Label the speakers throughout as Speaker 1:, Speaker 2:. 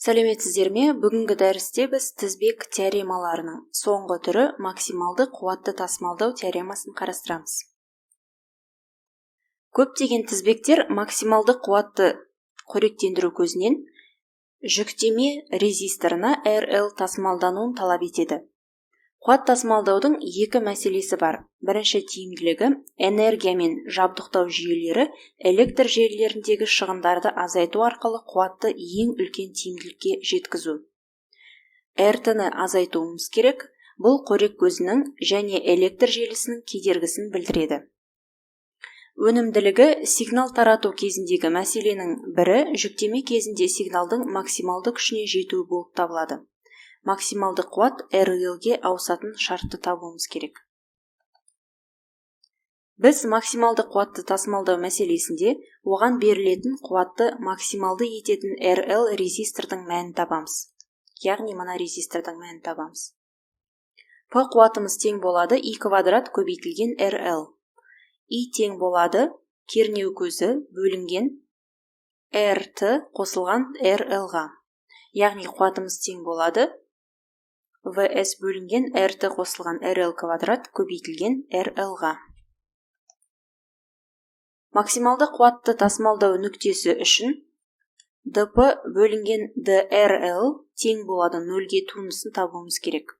Speaker 1: Сәлеметсіздер ме? Бүгінгі дәрісте біз тізбек теоремаларының соңғы түрі максималды қуатты тасымалдау теоремасын қарастырамыз. Көптеген тізбектер максималды қуатты қоректендіру көзінен жүктеме резисторына RL тасымалдануын талап етеді. Қуат тасымалдаудың екі мәселесі бар. Бірінші тиімділігі энергиямен жабдықтау жүйелері электр желілеріндегі шығындарды азайту арқылы қуатты ең үлкен тиімділікке жеткізу. РТ-ны азайтуымыз керек. Бұл қорек көзінің және электр желісінің кедергісін білдіреді. Өнімділігі сигнал тарату кезіндегі мәселенің бірі жүктеме кезінде сигналдың максималды күшіне жетуі болып табылады. Максималды қуат RL-ге ауысатын шартты табуымыз керек. Біз максималды қуатты тасымалдау мәселесінде оған берілетін қуатты максималды ететін RL резистордың мәнін табамыз. Яғни мына резистордың мәнін табамыз. P қуатымыз тең болады I квадрат көбейтілген RL. I тең болады кернеу көзі бөлінген RT қосылған RL-ға. Яғни қуатымыз тең болады VS бөлінген RT қосылған RL квадрат көбейтілген RL-ға. Максималды қуатты тасымалдау нүктесі үшін DP бөлінген DRL тең болады 0-ге туындысын табуымыз керек.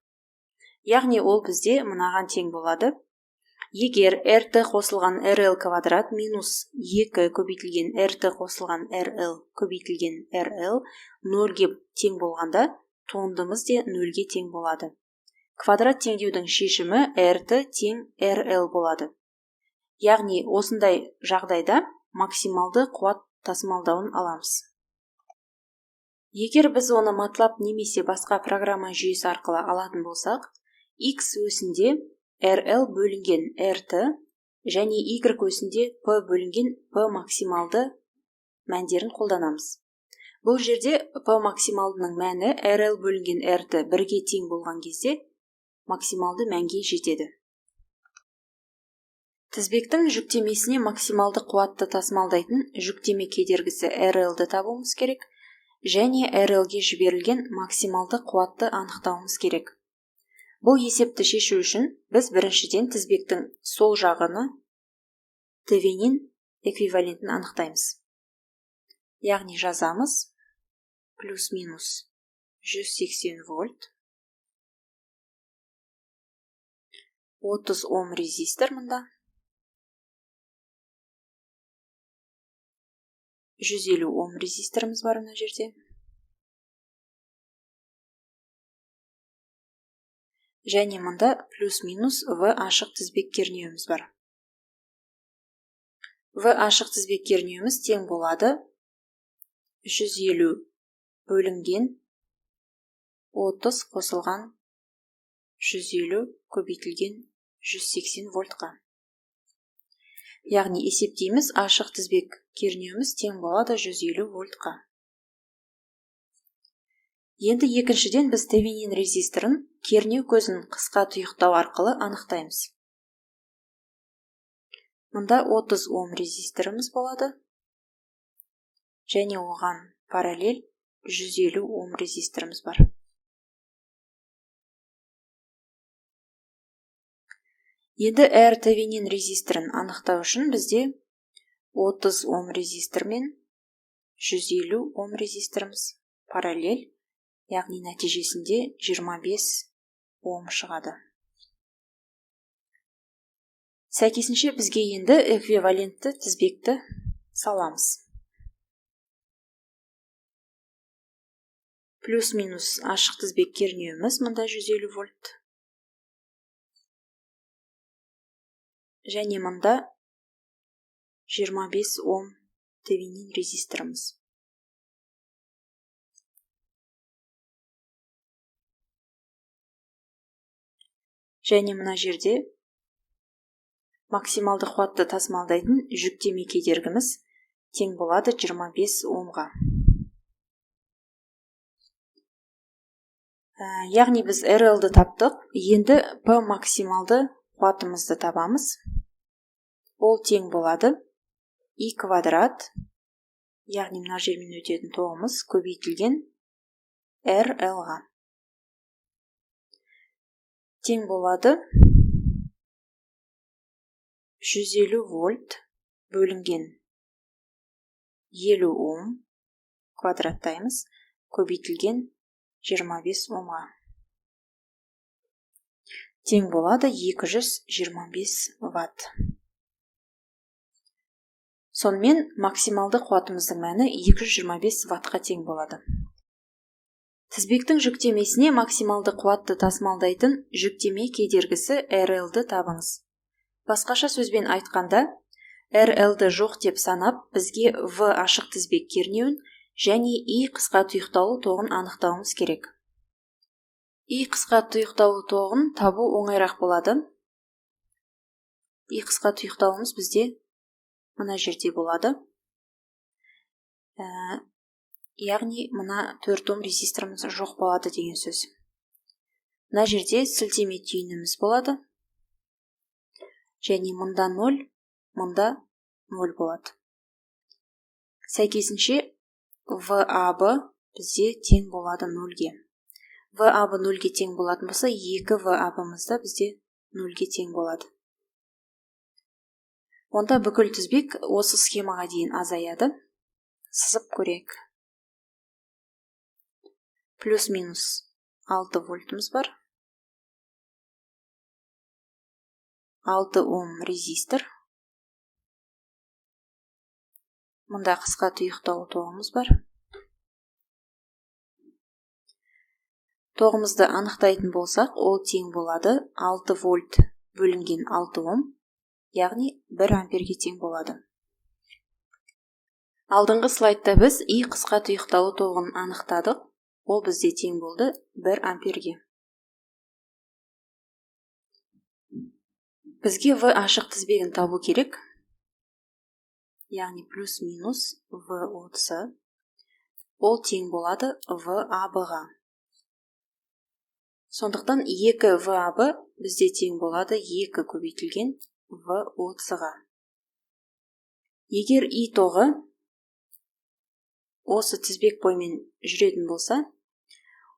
Speaker 1: Яғни ол бізде мынаған тең болады. Егер RT қосылған RL квадрат минус 2 көбейтілген RT қосылған RL көбейтілген RL 0-ге тең болғанда, туындымыз де 0-ге тең болады. Квадрат теңдеудің шешімі RT тең RL болады. Яғни осындай жағдайда максималды қуат тасымалдауын аламыз. Егер біз оны MATLAB немесе басқа программа жүйесі арқылы алатын болсақ, X өсінде RL бөлінген RT және Y өсінде P бөлінген P максималды мәндерін қолданамыз. Бұл жерде P максималдының мәні RL бөлінген RT бірге тең болған кезде максималды мәнге жетеді. Тізбектің жүктемесіне максималды қуатты тасымалдайтын жүктеме кедергісі RL-ді табуымыз керек және RL-ге жіберілген максималды қуатты анықтауымыз керек. Бұл есепті шешу үшін біз біріншіден тізбектің сол жағыны Тевенин эквивалентін анықтаймыз. Яғни жазамыз плюс-минус 180 вольт, 30 ом резистор мында, 150 ом резисторымыз бар мына жерде. Және мында плюс-минус В ашық тізбек кернеуіміз бар. В ашық тізбек кернеуіміз тең болады 150 бөлінген 30 қосылған 150 көбейтілген 180 вольтқа. Яғни есептейміз, ашық тізбек кернеуіміз тең болады 150 вольтқа. Енді екіншіден біз Тевенин резисторын кернеу көзін қысқа тұйықтау арқылы анықтаймыз. Мында 30 ом резисторымыз болады. Және оған параллель 150 ом резисторымыз бар. Енді R Тевенин резисторын анықтау үшін бізде 30 ом резистор мен 150 ом резисторымыз параллель, яғни нәтижесінде 25 ом шығады. Сәйкесінше бізге енді эквивалентті тізбекті саламыз. Плюс-минус ашық тізбек кернеуіміз мында 150 вольт. Және мында 25 ом Тевенин резисторымыз. Және мына жерде максималды қуатты тасымалдайтын жүктеме кедергіміз тең болады 25 омға. Яғни біз RL-ді таптық, енді P максималды қуатымызды табамыз. Ол тең болады I квадрат, яғни мына жермен өтетін тоғымыз көбейтілген RL-ға. Тең болады 150 вольт бөлінген 50 ом квадраттаймыз, көбейтілген 25 омға. Тең болады 225 ватт. Сонымен максималды қуатымыздың мәні 225 ваттқа тең болады. Тізбектің жүктемесіне максималды қуатты тасымалдайтын жүктеме кедергісі RL-ді табыңыз. Басқаша сөзбен айтқанда, RL-ді жоқ деп санап, бізге V ашық тізбек кернеуін және I қысқа тұйықталу тоғын анықтауымыз керек. I қысқа тұйықталу тоғын табу оңайырақ болады. I қысқа тұйықталуымыз бізде мына жерде болады. Яғни мына 4 ом резисторымыз жоқ болады деген сөз. Мына жерде сілтеме түйініміз болады. Және мында 0, мында 0 болады. Сәйкесінше VAB бізде тең болады 0-ге. VAB 0-ге тең болатын болса, 2 VAB-мыз да бізде 0-ге тең болады. Онда бүкіл тізбек осы схемаға дейін азаяды. Сызып көрейік. Плюс-минус 6 вольтымыз бар. 6 ом резистор. Мұнда қысқа тұйықталу тоғымыз бар. Тоғымызды анықтайтын болсақ, ол тең болады 6 вольт бөлінген 6 ом, яғни 1 амперге тең болады. Алдыңғы слайдта біз И қысқа тұйықталу тоғын анықтадық. Ол бізде тең болды 1 амперге. Бізге В ашық тізбегін табу керек. Яғни плюс-минус VOC. Ол тең болады VAB-ға. Сондықтан 2 VAB бізде тең болады 2 көбейтілген VOC-ға. Егер И тоғы осы тізбек бойымен жүретін болса,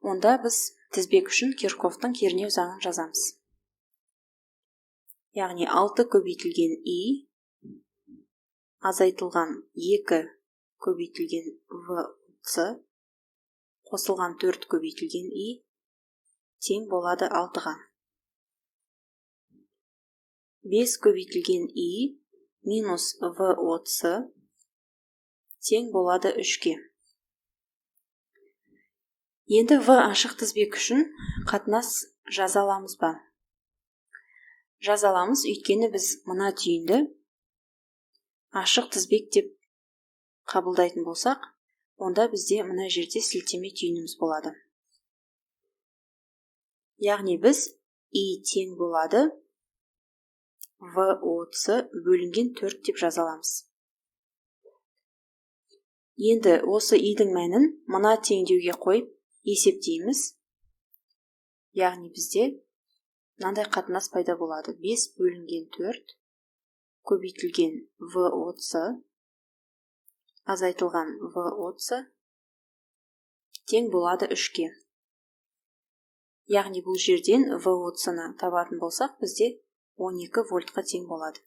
Speaker 1: онда біз тізбек үшін Кирхгофтың кернеу заңын жазамыз. Яғни 6 көбейтілген И азайтылған 2 көбейтілген VC қосылған 4 көбейтілген И тең болады 6-ға. 5 көбейтілген И минус VOC тең болады 3-ке. Енді В ашық тізбек үшін қатынас жаза аламыз ба? Жаза аламыз, өйткені біз мына түйінді ашық тізбек деп қабылдайтын болсақ, онда бізде мына жерде сілтеме түйініміз болады. Яғни біз И тең болады VOC бөлінген 4 деп жаза аламыз. Енді осы И-дің мәнін мына теңдеуге қойып есептейміз. Яғни бізде мынандай қатынас пайда болады. 5 бөлінген 4 көбейтілген VOC азайтылған VOC тең болады 3-ке. Яғни бұл жерден VOC-ны табатын болсақ, бізде 12 вольтқа тең болады.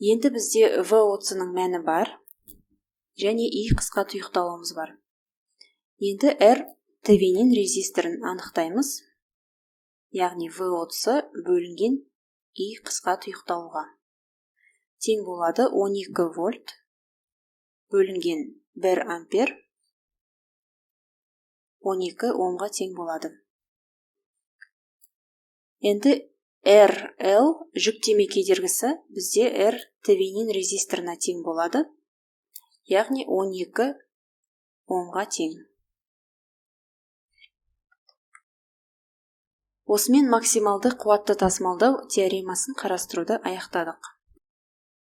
Speaker 1: Енді бізде VOC-ның мәні бар және И қысқа тұйықталуымыз бар. Енді R Тевенин резисторын анықтаймыз. Яғни VOC бөлінген И қысқа тұйықталуға. Тең болады 12 вольт бөлінген 1 ампер 12 омға тең болады. Енді RL жүктеме кедергісі бізде R Тевенин резисторына тең болады. Яғни 12 омға тең. Осымен максималды қуатты тасымалдау теоремасын қарастыруды аяқтадық.